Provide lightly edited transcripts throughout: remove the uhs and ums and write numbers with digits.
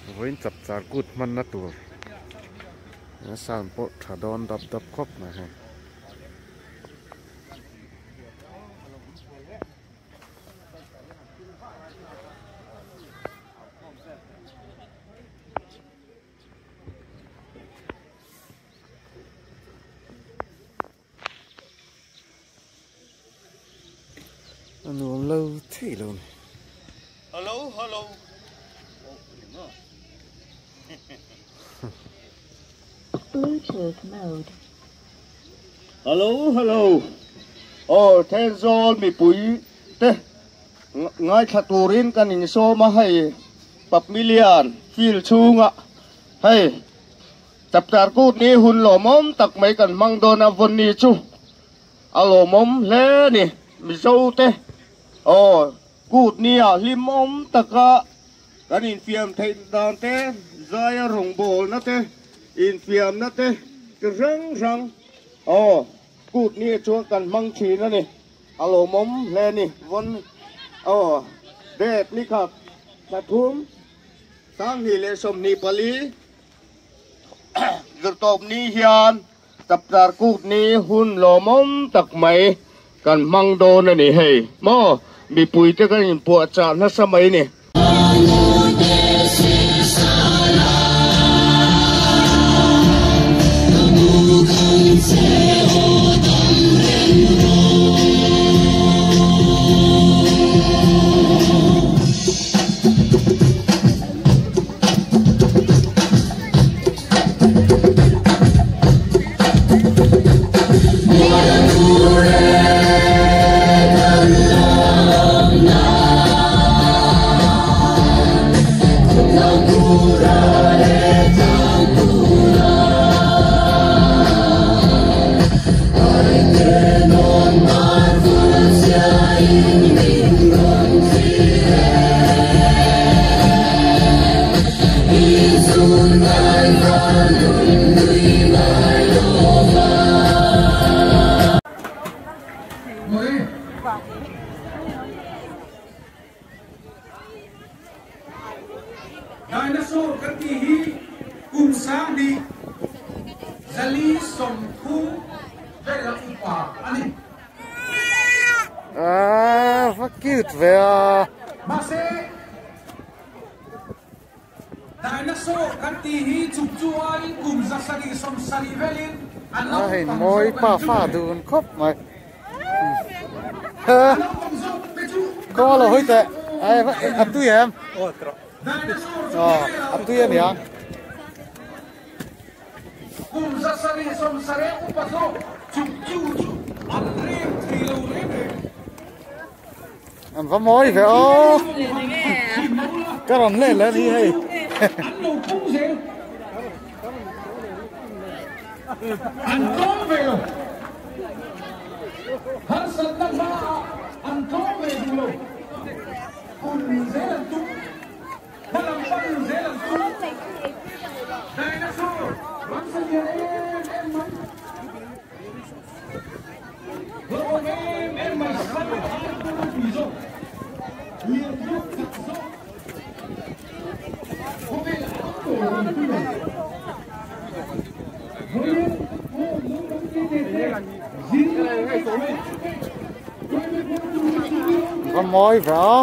Vawiin chapchar kut hmanna tur sound pawh tha dawn dap dap khawp mai hei. A nuam lo thei lo ni. Hello hello. Bluetooth mode. Hello hello. Aw Thenzawl mipui te ngaithla turin kan insawm a hei Papmilian field chhunga hei Chapchar kut ni hun lawmawm tak mai kan hmang dawn a Vawni chu a lawmawm hle a ni. Mizo te aw kut ni ah hlimawm taka kan infiam theih dan te, zaia rawngbawlna te, infiamna te chi hrang hrang aw kut ni ah chuan kan hmang thin a ni. A lawmawm hle a ni. Vawn aw date ni khat thla thum 2024 Zirtawp ni hian Chapchar Kut ni hun lawmawm tak mai kan hmang dawn a ni hei maw mipui te kan inpuahchah nasa mai ni. Dinosaur kan tih hi kum 2000 430 vela upa a ni. Ah, va cute ve a. Mahse, dinosaur kan tih hi chuk chu aiin kum 770 velin an lo A hein tam mawi zawk a pa ni chu fa mawle. dun khawp mai. An lo tam zawk te chu Khaw lo hawi teh. Ai va a tui em? Dinosaur chu Aw, a tui a nia. Kum 770 upa zawk chuk chu chu an rem thei lo reng reng. An va mawi ve aw. Ka rawn leh leh a ni hei. An lo pung zel. An tlawm ve lo. Harsatna hmaah an tlawm ve duh lo. Pun zel an tum. Hmalam pan zel an tum. Dinosaur ramsa lian em em mai. Hlauhawm em em mai sal ai pawh ropui zawk. Lian zawk chak zawk. Khawvel a awm tawh lo ang chu mai. Vawiin aw naupang te te te zirlai te te Va mawi ve a.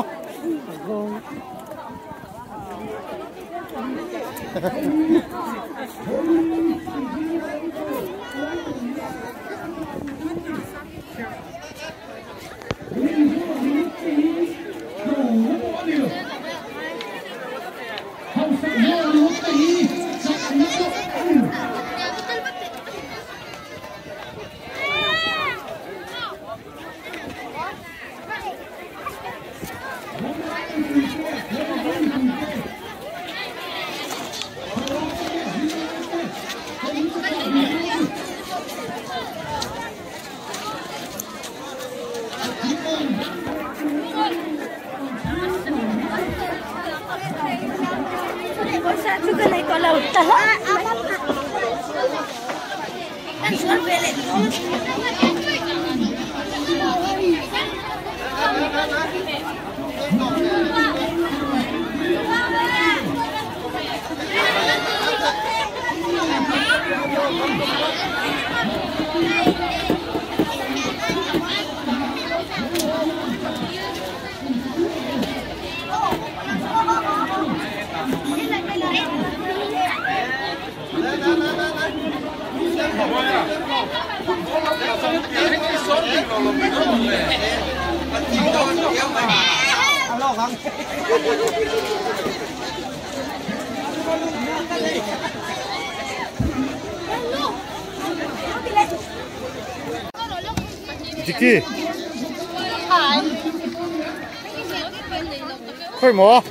Diki Khawi maw?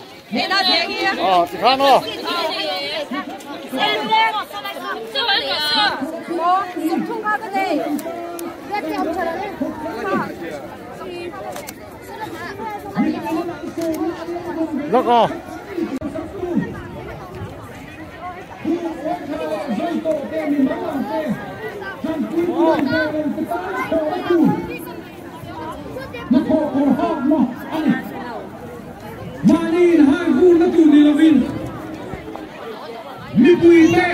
Aw tikhan aw. Lak aw. Mahni inhai vurna tur ni lovin mipuite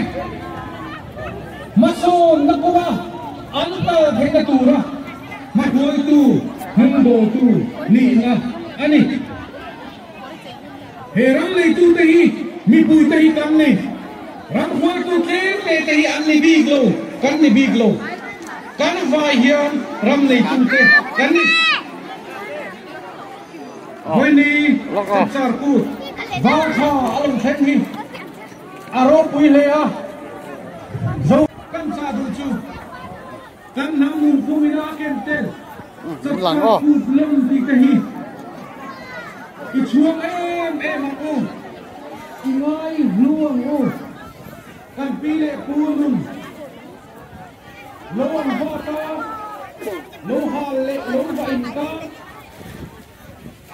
hmasawnna kawnga an kal theihna tura hmahruaitu, hnungbawltu nihna a ni. He ram neitute hi mipuite hi kan ni. Ram hruaitu tlem te te hi an ni bik lo, kan ni bik lo. Kan vai hian ram neitute kan ni. Vawiini Chapchar Kut var kha a lo thleng hi a ropui hle a, Zo kan chah duh chu kan hnam nunphung ina a ken tel Chapchar Kut lawm tih te hi i chhuang em em ang u, i ngai hlu ang u, kan pi leh pu nun. Lo an vat a, lo hal leh lo va in kar,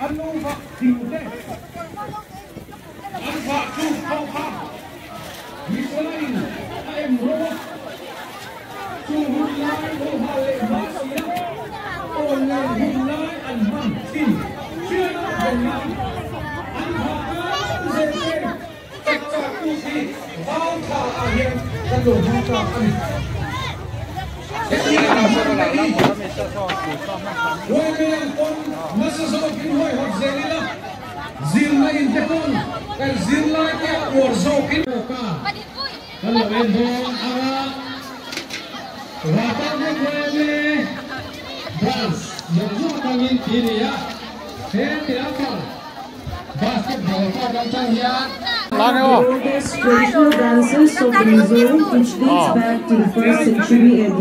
an lo vah thing te, an vah tluk ho kha Michelin a em ro a, chu hun lai lo hal leh hma si a, awn leh hun lai an hman thin hriat a ven nan an vah kar zel te. Chak chak tu hi vau thla ah hian kan lo hmang ta a ni. Hetiang hman te hi Huaimel pawn nasa zawkin huaihawt zel ila, zirna in te pawn kan zirlai te a uar zawkin ka kan lo en dawn ang a. Vatan Group Huaimel Branch zawng zawng atangin ti a ni a, he tiang Basketball court atang hian. The oldest traditional dances of the Mizo, which dates back to the 1st century AD.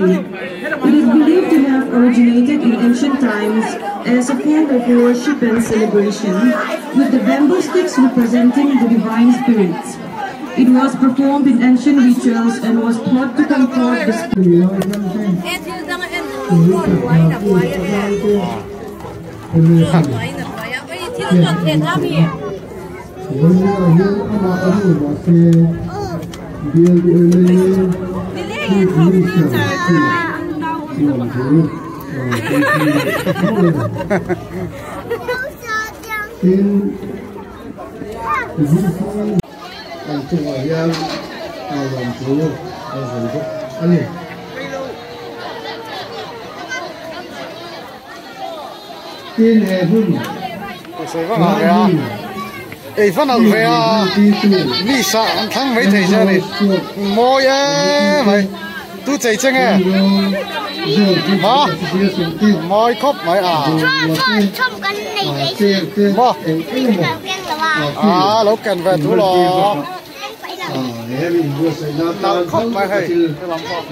It is believed to have originated in ancient times as a form of worship and celebration, with the bamboo sticks representing the divine spirits. It was performed in ancient rituals and was thought to comfort the spirits. An chungah hian lawmthu an sawi bawk a ni. Tin he hun Ei fan alh ve a mi sah an thlang mai thei che a ni mawi em mai tu chei che nge ha mawi khawp mai a maw a lo ken ve thu law nalh khawp mai hei helam pawh.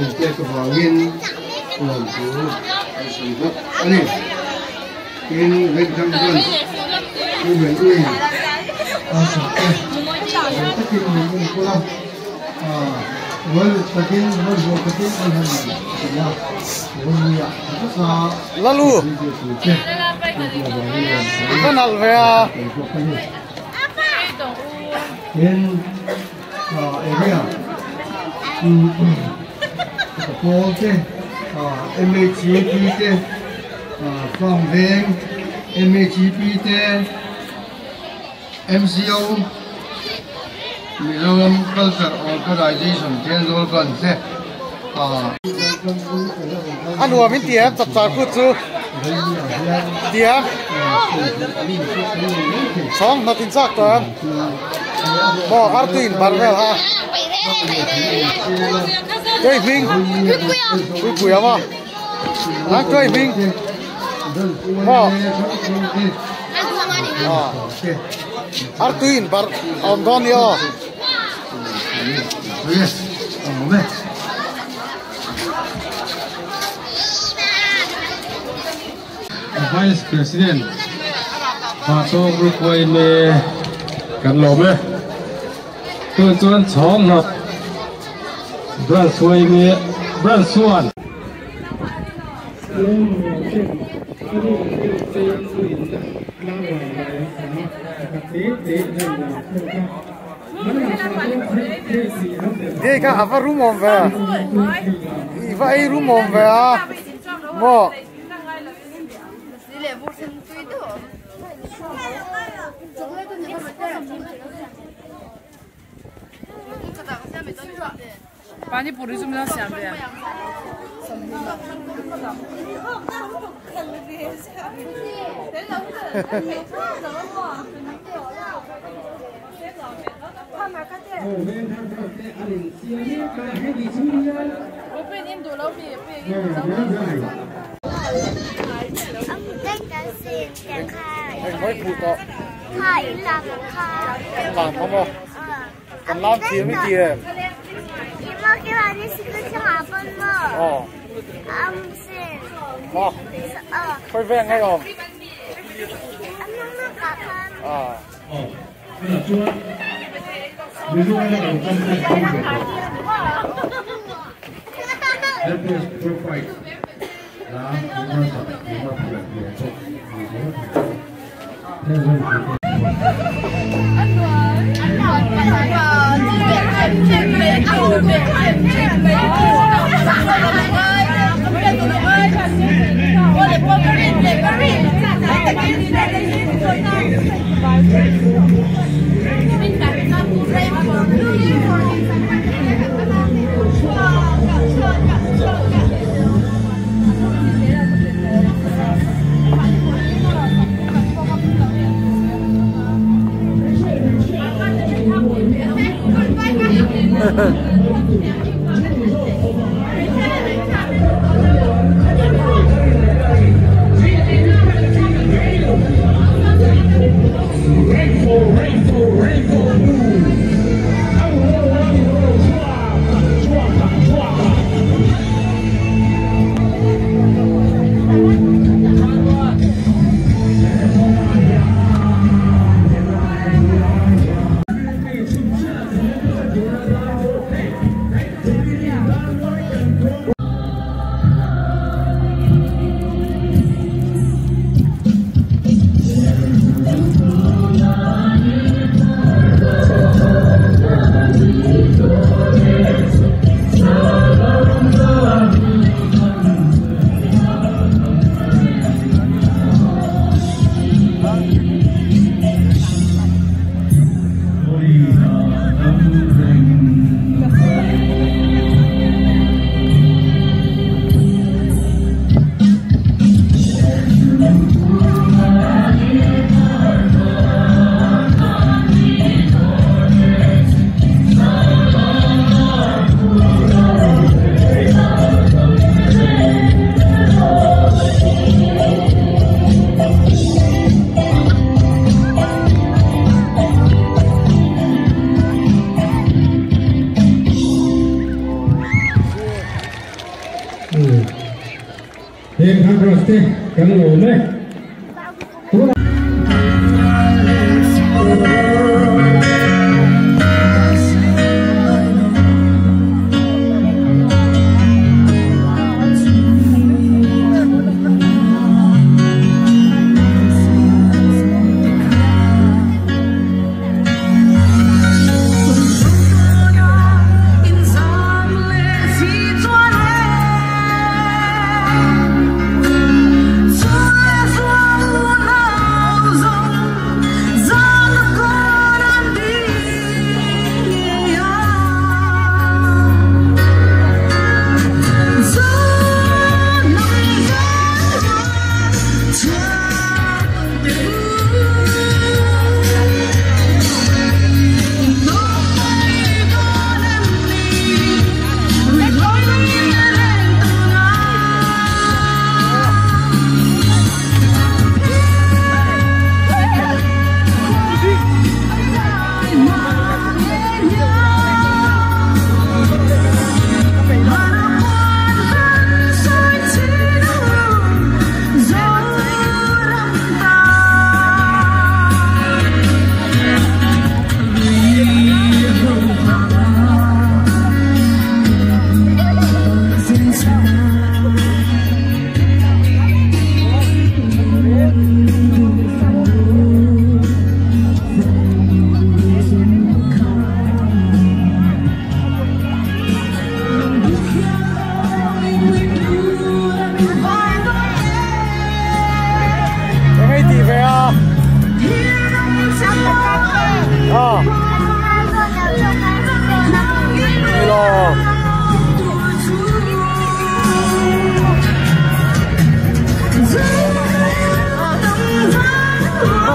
Lalu ka nalh ve a. Tin area pawl te MHAP te farm veng MHAP te MCO Mizoram Culture Organization Thenzawl Branch te A nuam in ti em chapchar kut chu ti em chhawng hnawt in chak tawh em maw artui in bar vel ha tuai hming puipui a maw nang tuai hming maw. Artuin bar om don yo. Yes. Om. Vice President Pato Group Way me kan lo me tu chuan chhong nat branch way me branch 1 Đây cả ava room om ve. Iva ei room om ve a. Mo. Pani puri zum na siam be. Mấy phụ to. Làm không không? Còn làm thì mới tiền. Ờ. Ờ. Thôi về ngay không? À.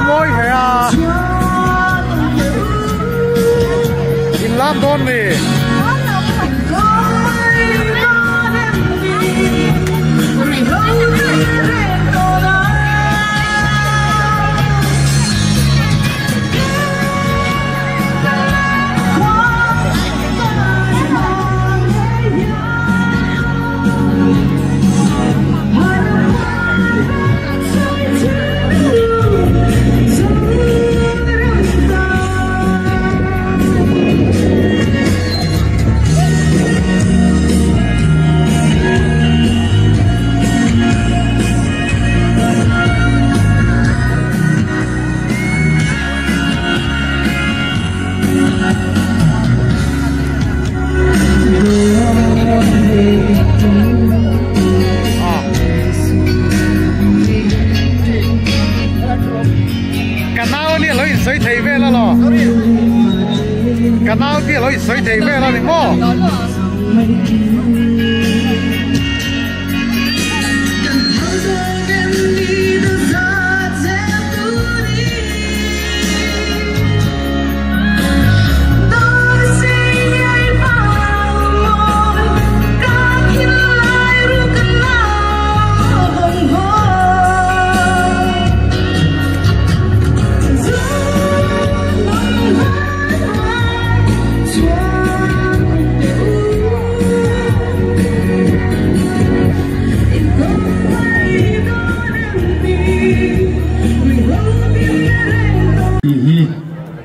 Mawi ve a. In lam dawn mi.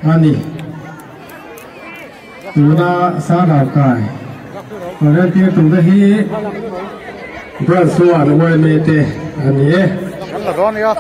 Ani tuna sa kai ren tir tu te hi branch suan wai me te ani e la ron ya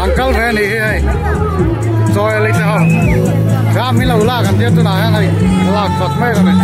An kal ve a nih hi hei chaw ei te ho thla min lo lak an tia tunah hian hei lak chawt mek a ni.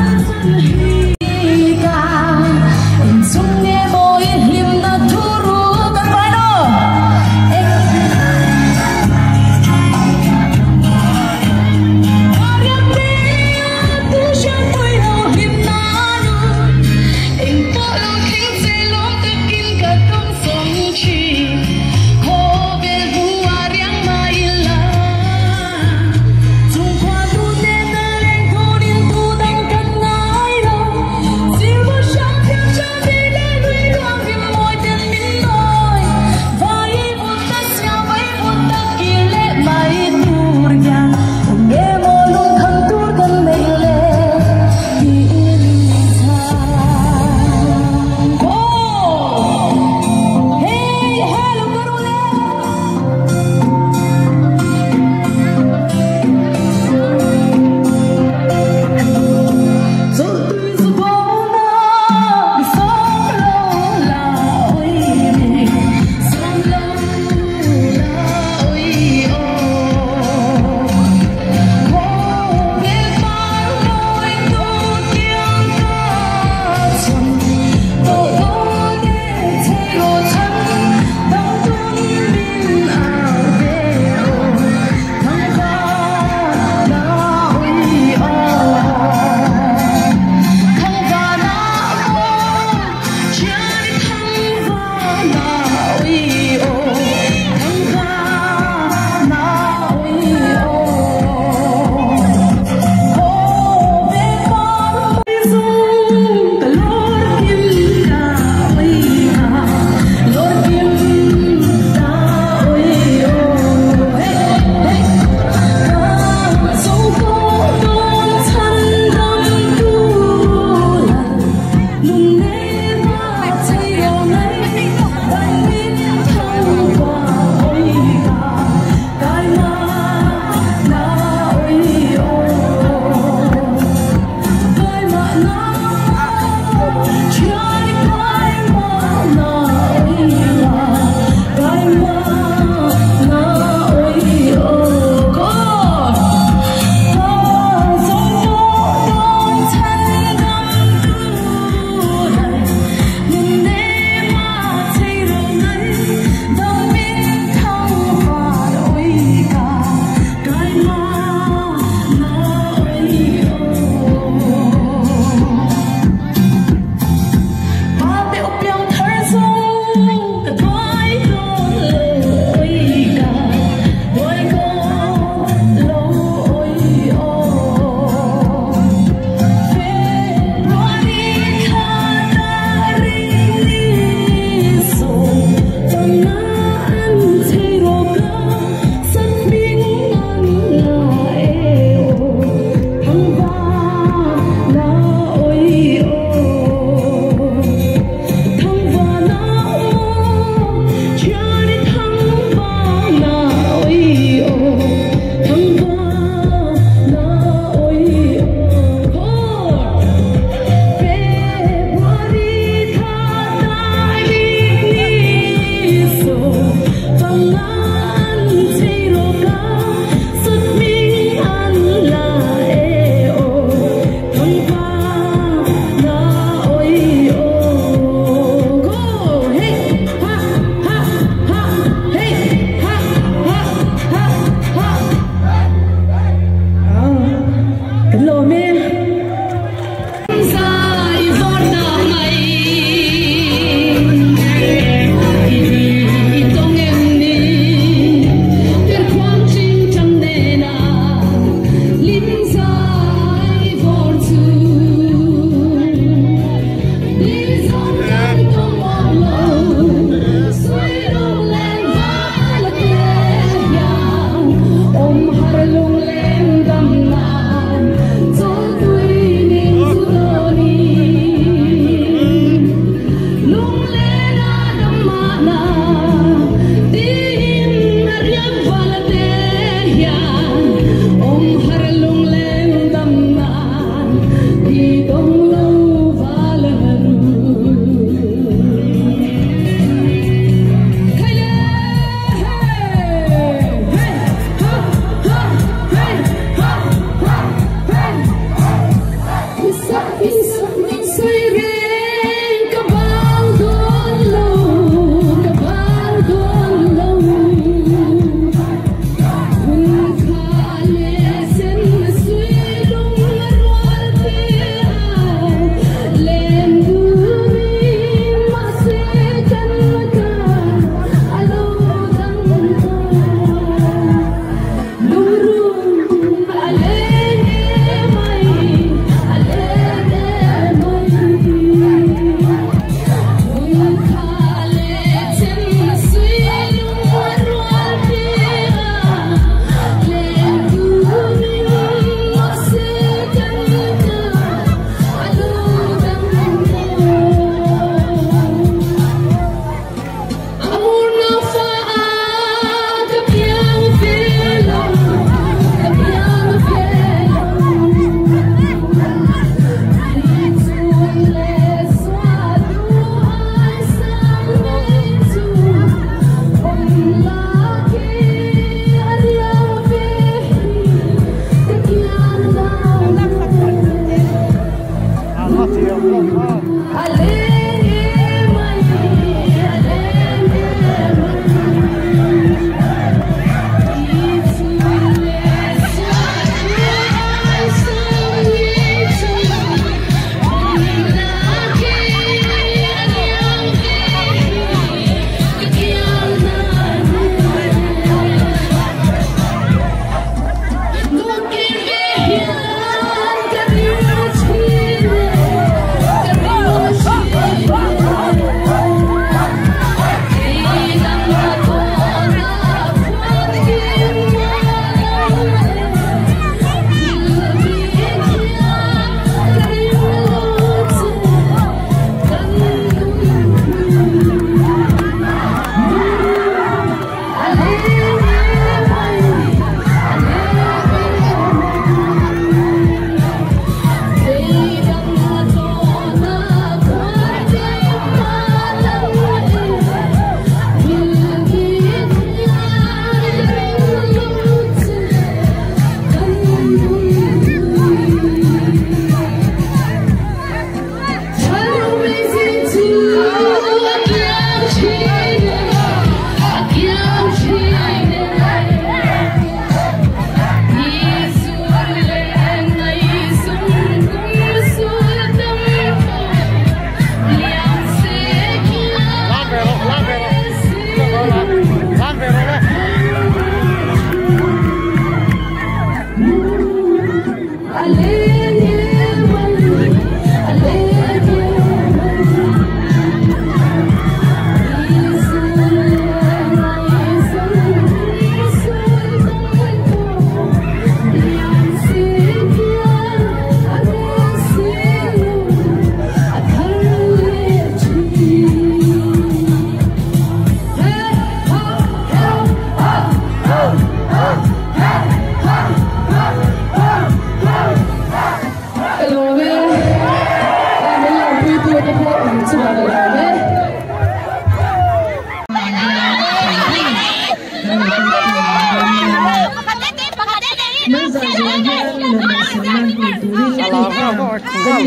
Chungah kan lawm e.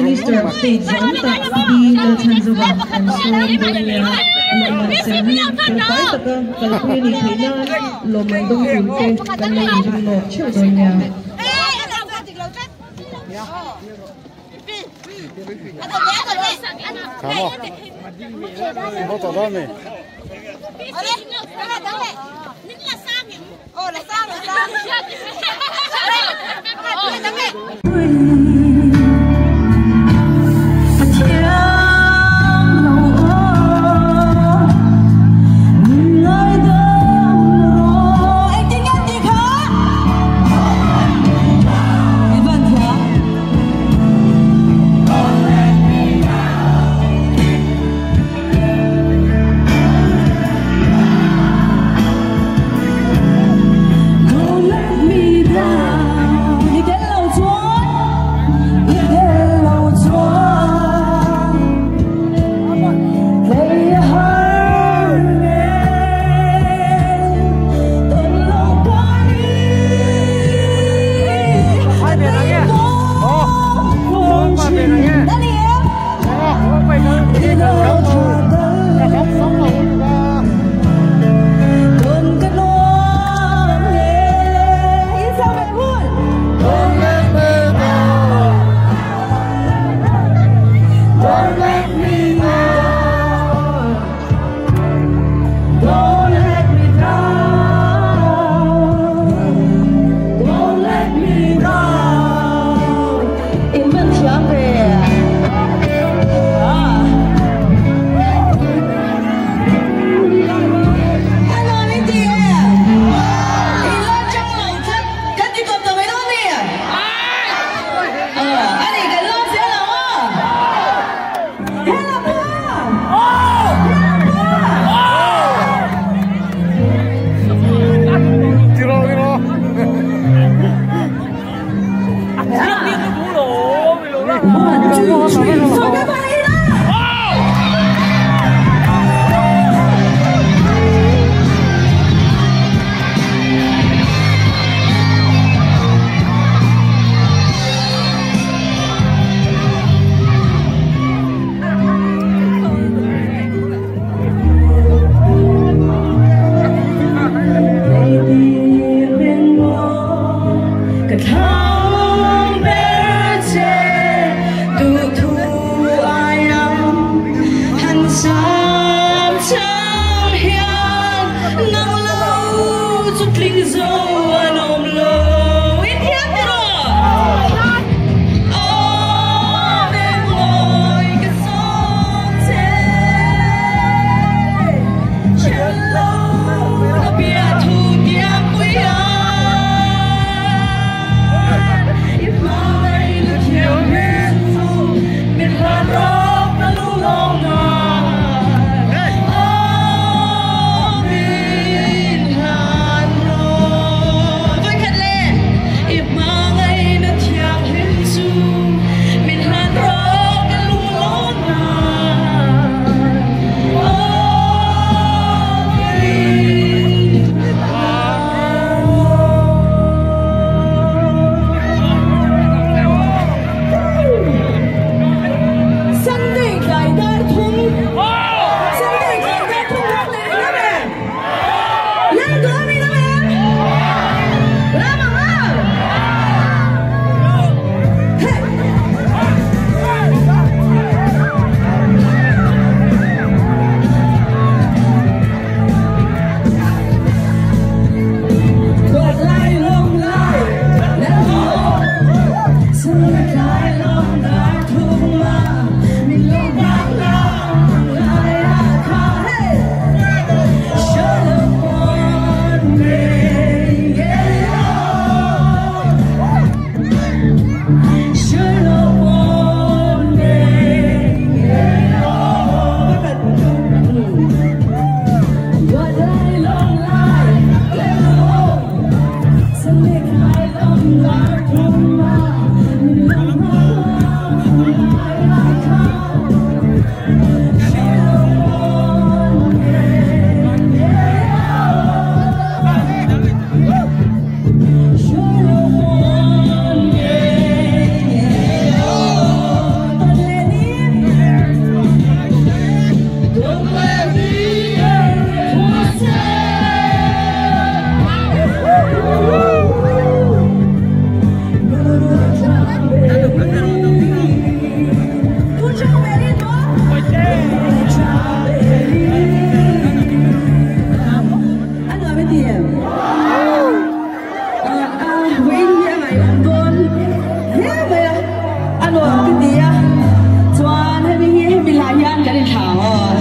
Minister of State zam tak Pi Lalchhanzova an sawm dawn nia lawmman sem hi felfai taka kalpui a nih theih nan lawmman dawng tur te kan lo inring lawk theuh dawn nia. Ka thang ber che du thu. Kan in thla ang aw.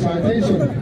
Citation.